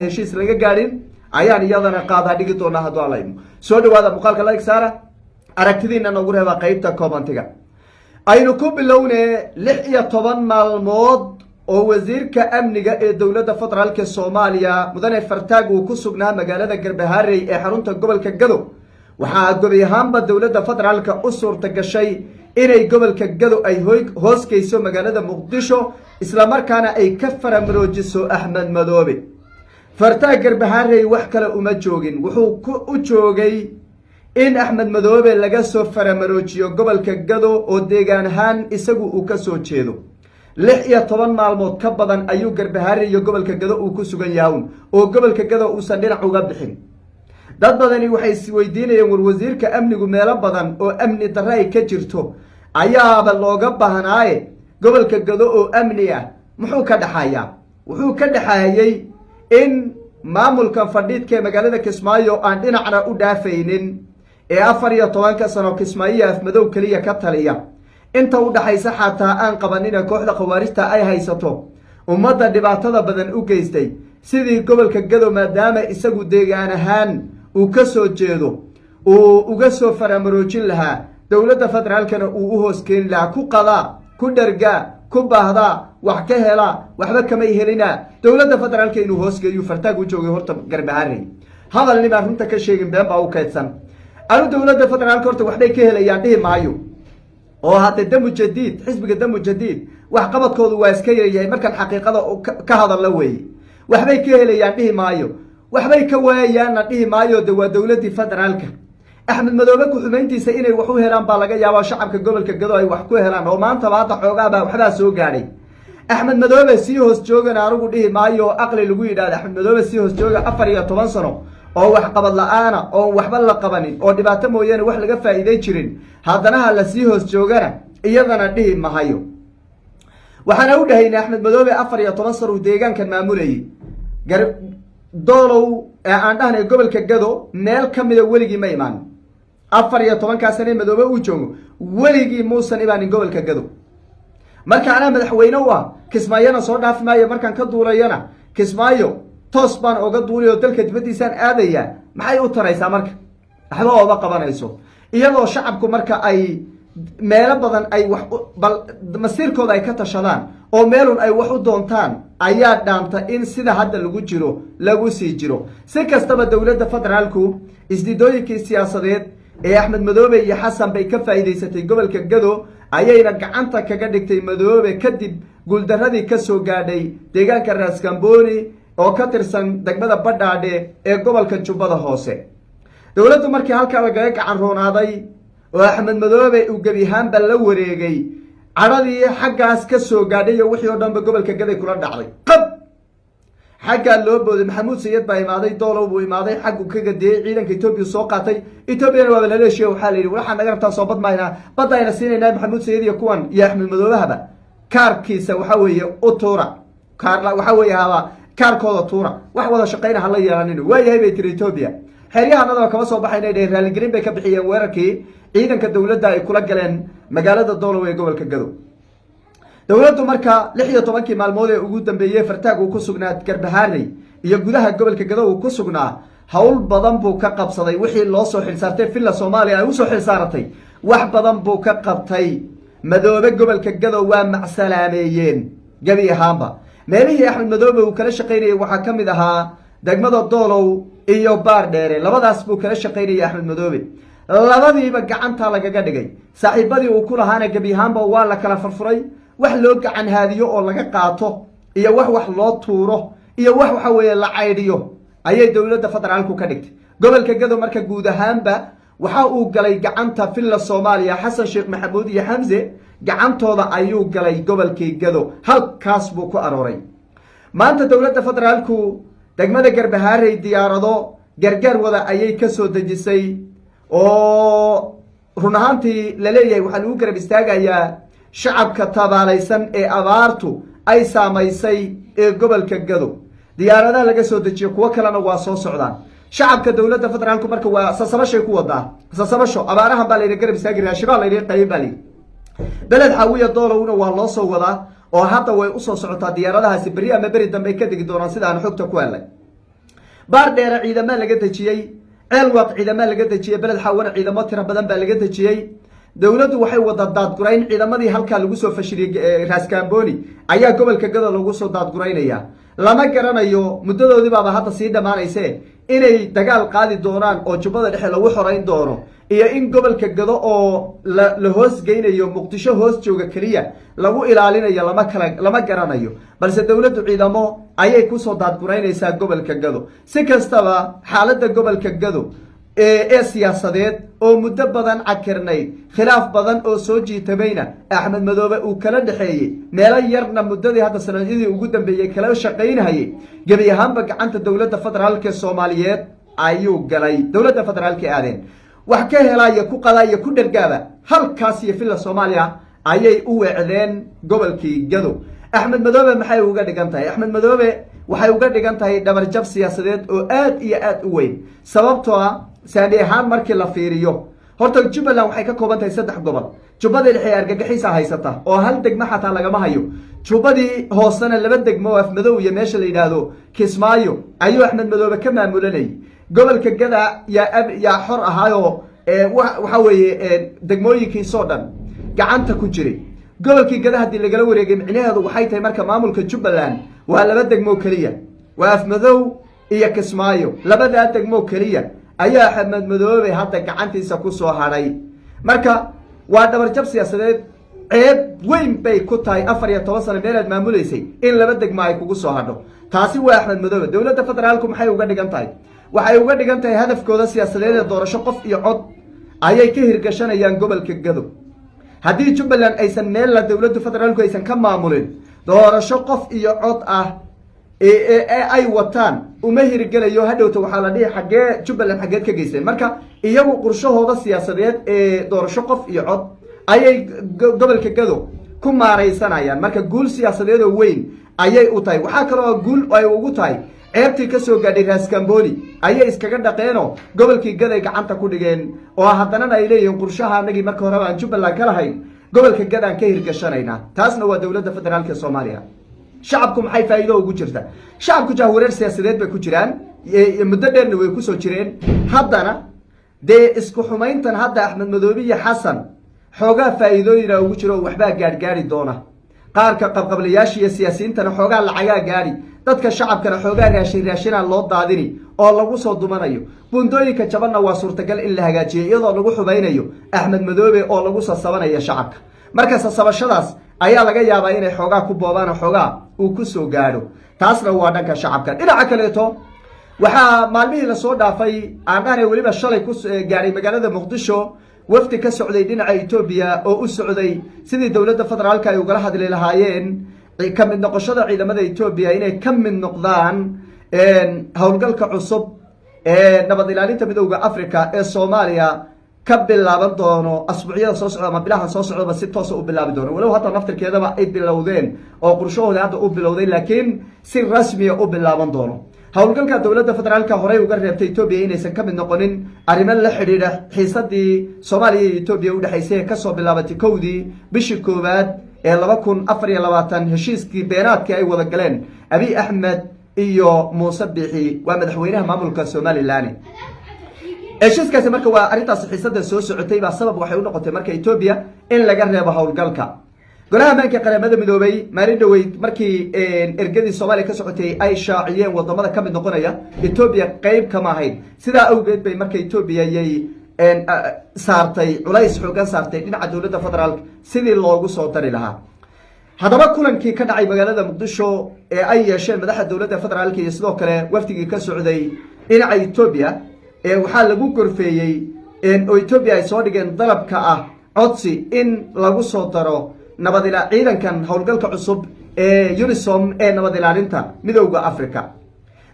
Heshiis laga gaadhin ayaan iyadana qaadaa dhigi doonaa hadduu Alla idmo. Soo dhawaada, muuqaalka like saara, aragtidiina noogu reeba qeybta commentiga. Aynu ku bilowne 16 maalmood oo wasiirka amniga ee dowladda federaalka Soomaaliya, mudane Fartaag, uu ku sugnaa magaalada Garbaharey ee xarunta gobolka Gado, waxaa gebi ahaanba dowladda federaalka u suurta gashay inay gobolka Gado ay hoosgeyso magaalada Muqdisho, islamarkaana ay ka faramaroojiso Axmed Madoobe. Fartaag Garbaharey wax kale uma joogin, wuxuu u joogay in Axmed Madoobe laga soo faramaroojiyo gobolka Gado oo deegaan ahaan isagu uu ka soo jeedo. 16 maalmood ka badan ayuu Garbaharey iyo gobolka Gado uu ku sugan yahawn oo gobolka Gado uusan dhinac uga bixin. Dad badani waxay isweydiinayeen, war wasiirka amnigu meelo badan oo amni darre ay ka jirto ayaaba looga baahnaaye, gobolka Gado oo amni ah muxuu ka dhexayaa? Wuxuu ka dhexaayey in maamulkan fadhiidka ee magaalada Kismaayo aan dhinacna u dhaafaynin ee 14-ka sano Kismaayo Afmadow keliya ka taliya, inta u dhaxaysa xataa aan qabanina kooxda Khawaarijta ay haysato, ummadda dhibaatada badan u geystay, sidii gobolka Gado, maadaama isagu deegaan ahaan uu ka soo jeedo, uu uga soo faramaroojin lahaa, dowladda federaalkana uu u hoos keeni lahaa. Ku qadaa, ku dhargaa, ku baahdaa, wax ka helaa, waxba kamay helina, dowladda federaalka inuu hoosgeeyuu Fartaag u joogay horta Garbaharey. Hadal nimaan runta ka sheegin been baa u kaydsan. Anu dowladda federaalka horta waxbay ka helayaan dhihi maayo, oo hadde Damu Jadiid, xisbiga Damu Jadiid, waxqabadkoodu waa iska yaryahay markaan xaqiiqada ka hadalla weeye. Waxbay ka helayaan dhihi maayo, waxbay ka waayayaanna dhihi maayo. De waa dowladdii federaalka. Axmed Madoobe ku-xumayntiisa inay wax u helaan baa laga yaabaa, shacabka gobolka Gado ay wax ku helaan, oo maantaba hadda xoogaaba waxbaa soo gaadhay. Axmed Madoobe sii hoos joogana anigu dhihi maayo. Aqli lagu yidhahda Axmed Madoobe sii hoos jooga 14 sano oo waxqabad la-aana, oon waxba la qabanin, oo dhibaato mooyaane wax laga faa'iiday jirin, haddana ha la sii hoos joogana iyadana dhihi mahayo. Waxaana u dhahaynay Axmed Madoobe 14 sano uu deegaankan maamulayay, gar Doolow ee aan dhahnay gobolka Gado meel ka mida weligii ma imaan. 14-kaa sane Madoobe uu joogo weligii muusan imaanin gobolka Gado. Marka anaa madaxweyne u ah, Kismaayona soo dhaafi maayo, markaan ka duulayana Kismaayo toos baan oga duulay oo dalka dibaddiisaan aadayaa. Maxay u taraysaa marka? Waxba ooma qabanayso, iyadoo shacabku marka ay meelo badan ay wax bal masiirkooda ay ka tashadaan oo meelun ay wax u doontaan ayaa dhaanta in sida hadda lagu jiro lagu sii jiro. Si kastaba, dowladda federaalku isdidooyinkii siyaasadeed ee Axmed Madoobe iyo Xasan bay ka faa'iidaysatay. Gobolka Gado ayayna gacanta kaga dhigtay Madoobe kadib guuldaradii kasoo gaadhay deegaanka Raaskambooni oo ka tirsan degmada Badhaadhe ee gobolka Jubbada Hoose. Dowladdu markii halkaa lagaga gacan roonaaday oo Axmed Madoobe uu gebi ahaanba la wareegay, cadhadii xaggaas ka soo gaadhay iyo wixii oo dhanba gobolka Gaday kula dhacday. Qab xaggaa loo booday. Maxamuud Sayid baa imaaday, Doolow buu imaaday, xaggu ka gadeeyey, ciidanka Etoobiya soo qaatay. Etoobiyana waaba lala heshiye. Waxaa la yidhi, waxaa naga rabtaa soo bad maynaa, badda ayna siinaynaa. Maxamuud Sayid iyo kuwan iyo Axmed Madoobahaba kaarkiisa waxa weeye u tuura, kaar waxa weeye haba kaarkooda tuura, wax wada shaqayna hala yeelanin. Waayahay, bay tiri Etoobiya. Xeryahanadaba kama soo baxayna dheheen. Raaligelin bay ka bixiyeen weerarkii ciidanka dowladda ay kula galeen magaalada Doolow ee gobolka Gado. Dowladdu marka 16-kii maalmood ee ugu dambeeyey Fartaag uu ku sugnaa Garbaharey iyo gudaha gobolka Gado uu ku sugnaa, hawl badan buu ka qabsaday. Wixii loo soo xilsaartay, Villa Soomaaliya ay usoo xilsaaratay, wax badan buu ka qabtay. Madoobe gobolka Gado waa macsalaameeyeen gebi ahaanba. Meelihii Axmed Madoobe uu kala shaqaynayay waxaa ka mid ahaa degmada Doolow iyo Baar Dheere. Labadaas buu kala shaqaynayay Axmed Madoobe, labadiiba gacantaa lagaga dhigay. Saaxiibadii uu ku lahaana gebi ahaanba waa la kala furfuray. Wax loo gacan haadiyo oo laga qaato iyo wax loo tuuro iyo wax waxa weeye la caydhiyo ayay dowladda federaalku ka dhigtay gobolka Gado. Marka guud ahaanba waxa uu galay gacanta Villa Soomaaliya. Xasan Sheekh Maxamuud iyo Xamse gacantooda ayuu galay gobolkii Gado, halkaas buu ku arooray. Maanta dowladda federaalku degmada Garbahaarey diyaarado gargaar wada ayay kasoo dejisay, oo run ahaantii laleeyahay waxaa lagu garab istaagayaa shacabka tabaalaysan ee abaartu ay saamaysay ee gobolka Gado. Diyaaradaha laga soo dejiyo, kuwo kalena waa soo socdaan. Shacabka dowladda federaalku marka waa sasabashay ku wadaa, sasabasho. Abaarahan baa layna garab istaagi, raashibaa layna qaybin baa layidhi. Beled Xaawiya Doolowna waa loo soo wadaa, oo hadda way usoo socotaa diyaaradahaasi. Berri ama beri dambe ay ka degi doonaan sida aan xogta ku helnay. Baardheere ciidamaa laga dejiyey, Ceelwaaq ciidamaa laga dejiyey, Beled Xaawana ciidamo tiro badan baa laga dejiyey. Dowladdu waxay wada daadgurayn ciidamadii halkaa lagu soo fashiliyey Raaskambooni ayaa gobolka Gado lagu soo daadguraynaya. Lama garanayo, muddadoodii baaba hadda sii dhammaanayse, inay dagaal qaadi doonaan oo Jubbada Dhexe lagu xorayn doono iyo in gobolka Gado oo la hoos geynayo Muqdisho hoos jooga keliya lagu ilaalinayo, lama kala lama garanayo. Balse dowladdu ciidamo ayay kusoo daadguraynaysaa gobolka Gado. Si kastaba, xaaladda gobolka Gado ee siyaasadeed oo muddo badan cakirnayd, khilaaf badan oo soo jiitamayna Axmed Madoobe uu kala dhexeeyey, meelo yarna muddadii hadda sanadadii ugu dambeeyey kala shaqaynhayay, gebi ahaanba gacanta dowladda federaalka Soomaaliyeed ayuu galay. Dowladda federaalka aadeen wax ka helaya, ku qadaya, ku dhergaaba, halkaas iyo Villa Soomaaliya ayay u weecdeen. Gobolkii Gado Axmed Madoobe maxay uga dhigan tahay? Axmed Madoobe waxay uga dhigan tahay dhabarjab siyaasadeed oo aad iyo aad u weyn, sababtoo ah saami ahaan markii la fiiriyo, horta Jubbaland waxay ka kooban tahay saddex gobol. Jubbadii Dhexe argagixiisa haysata oo hal degmo xataa lagama hayo. Jubbadii hoosena laba degmo oo Afmadow iyo meesha la yidhaahdo Kismaayo ayuu Axmed Madoobe ka maamulanayay. Gobolka Gada yaa xor ahaayoo waxa weeye degmooyinkiisoo dhan gacanta ku jiray. Gobolkii Gada haddii lagala wareegay, micnaheedu waxay tahay marka maamulka Jubbaland waa laba degmo keliya, waa Afmadow iyo Kismaayo. Labadaa degmo keliya ayaa Axmed Madoobe hadda gacantiisa ku soo hadhay. Marka waa dhabarjab siyaasadeed, ceeb weyn bay ku tahay 14 sano meelaad maamulaysay in laba degmo ay kugu soo hadho. Taasi waa Axmed Madoobe. Dowladda federaalku maxay uga dhigan tahay? Waxay uga dhigan tahay hadafkooda siyaasadeed ee doorasho qof iyo cod ayay ka hirgashanayaan gobolka Gado. Haddii Jubbaland aysan meella dowladda federaalku aysan ka maamulin, doorasho qof iyo cod ah ee ay wataan uma hirgelayo. Hadhowta waxaa la dhihi, "Xaggee Jubbaland, xaggeed ka geysteen?" Marka iyagu qorshahooda siyaasadeed ee doorasho qof iyo cod ayay gobolka Gado ku maaraysanayaan. Marka guul siyaasadeed oo weyn ayay u tahay. Waxaa kaloo guul ay ugu tahay, ceebtii kasoo gaadhay Raascamboni ayay iskaga dhaqeenoo gobolkii Gaday gacanta ku dhigeen, oo haddanana ay leeyihiin qorshaha anagii marka horeba aan Jubbaland ka lahayn gobolka Gadaan ka hirgashanaynaa. Taasna waa dowladda federaalka Soomaaliya. Shacabku maxay faa'iido ugu jirta? Shacabku jahwareer siyaasadeed bay ku jiraan, muddo dheerna way kusoo jireen. Haddana dee isku xumayntan hadda Axmed Madoobe iyo Xasan xoogaa faa'iidooyina ugu jiro oo waxbaa gaadhgaari doona. Qaarka qabqablayaasha iyo siyaasiyiintana xoogaa lacagaa gaadhi, dadka shacabkana xoogaa raashin raashinaa loo daadini oo lagu soo dumanayo. Buundooyinka jabanna waa suurtagal in la hagaajiyo, iyadoo lagu xumaynayo Axmed Madoobe oo lagu sasabanayo shacabka. Marka sasabashadaas ayaa laga yaabaa inay xoogaa ku boobaan oo xoogaa uu ku soo gaadho. Taasna waa dhanka shacabka. Dhinaca kaleeto, waxaa maalmihii lasoo dhaafay, aan dhahnay weliba shalay, ku gaadhay magaalada Muqdisho wafdi ka socday dhinaca Etoobiya oo u socday sidii dowladda federaalka ay ugala hadli lahaayeen ka mid noqoshada ciidamada Etoobiya inay ka mid noqdaan howlgalka cusub ee nabad ilaalinta Midowda Africa ee Soomaaliya ka bilaaban doono asbuucyada soo socda ama bilahan soo socdaba si toosa u bilaabi doono, walow hadda naftirkeedaba ay bilowdeen oo qorshahooda hadda u bilowday, laakiin si rasmiya u bilaaban doono. Howlgalka dowladda federaalka horey uga reebtay Etoobiya inaysan ka mid noqonin arrimo la xidhiidha xiisadii Soomaaliya iyo Etoobiya udhexaysay ee kasoo bilaabatay 1dii bishii koowaad ee 2024, heshiiskii beenaadkii ay wada galeen Abiy Axmed iyo Muuse Bixi, waa madaxweynaha maamulka Somaliland. Heshiiskaasi marka waa arrintaasi xiisada soo socotay baa sabab waxay u noqotay marka Etoobiya in laga reebo howlgalka. Golaha Ammaanka Qaramada Midoobay maalin dhaweyd markii ergadii Soomaaliya ka socotay ay shaaciyeen wadamada ka mid noqonaya, Etoobiya qeyb kama ahayn. Sidaa awgeed bay marka Etoobiya yay saartay culays xoogan, saartay dhinaca dowladda federaalka sidii loogu soo dari lahaa. Haddaba kulankii ka dhacay magaalada Muqdisho ee ay yeesheen madaxda dowladda federaalka iyo sidoo kale wafdigii ka socday dhinaca Etoobiya ee waxaa lagu gorfeeyey oo Etoobiya ay soo dhigeen dalabka ah codsi in lagu soo daro nabad ila ciidankan howlgalka cusub ee UNOSOM ee nabad ilaalinta Midowda Africa.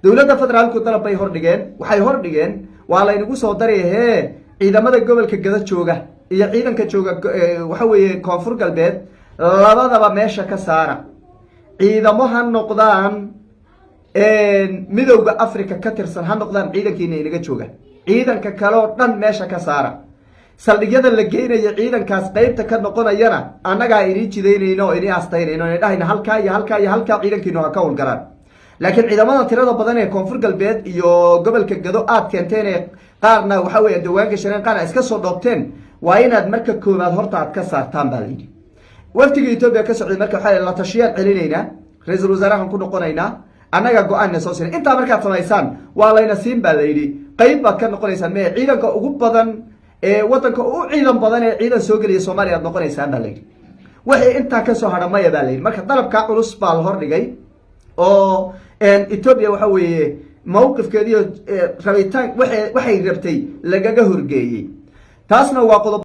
Dowladda federaalku dalab bay hordhigeen. Waxay hordhigeen, waa laynagu soo daray hee, ciidamada gobolka Gada jooga iyo ciidanka jooga waxa weeye Koonfur Galbeed labadaba meesha ka saara, ciidamo ha noqdaan Midowda Africa ka tirsan ha noqdaan ciidankiina inaga jooga, ciidanka kale oo dhan meesha ka saara. Saldhigyada la geynayo ciidankaas qeybta ka noqonayana annagaa inii jidaynayno oo inii astaynayno, ina dhahayna halkaa iyo halkaa iyo halkaa ciidankiinu ha ka howlgalaan. Laakiin ciidamada tirada badan ee Koonfur Galbeed iyo gobolka Gado aad keenteen, ee qaarna waxa weya dawaan gashaneen, qaarna iska soo dhoobteen, waa inaad marka koowaad horta aad ka saartaan, baa layidhi. Wafdiga Etoobiya ka socday marka waxaa la tashiyaan celinaynaa, ra-iisul wasaarahan ku noqonaynaa, annaga go-aanna soo siina. Intaa markaad samaysaan waa layna siin, baa layidhi. Qayb baad ka noqonaysaan mee ciidanka ugu badan ee wadanka u ciidan badan ee ciidan soo geliya Soomaaliya aad noqonaysaan, baa layidhi. Wixii intaa kasoo hadha maya, baa layidhi. Marka dalabkaa culus baa la hordhigay oo Etoobiya waxa weeye mawqifkeediiyo rabitaan waxay rabtay lagaga horgeeyey. Taasna waa qodob.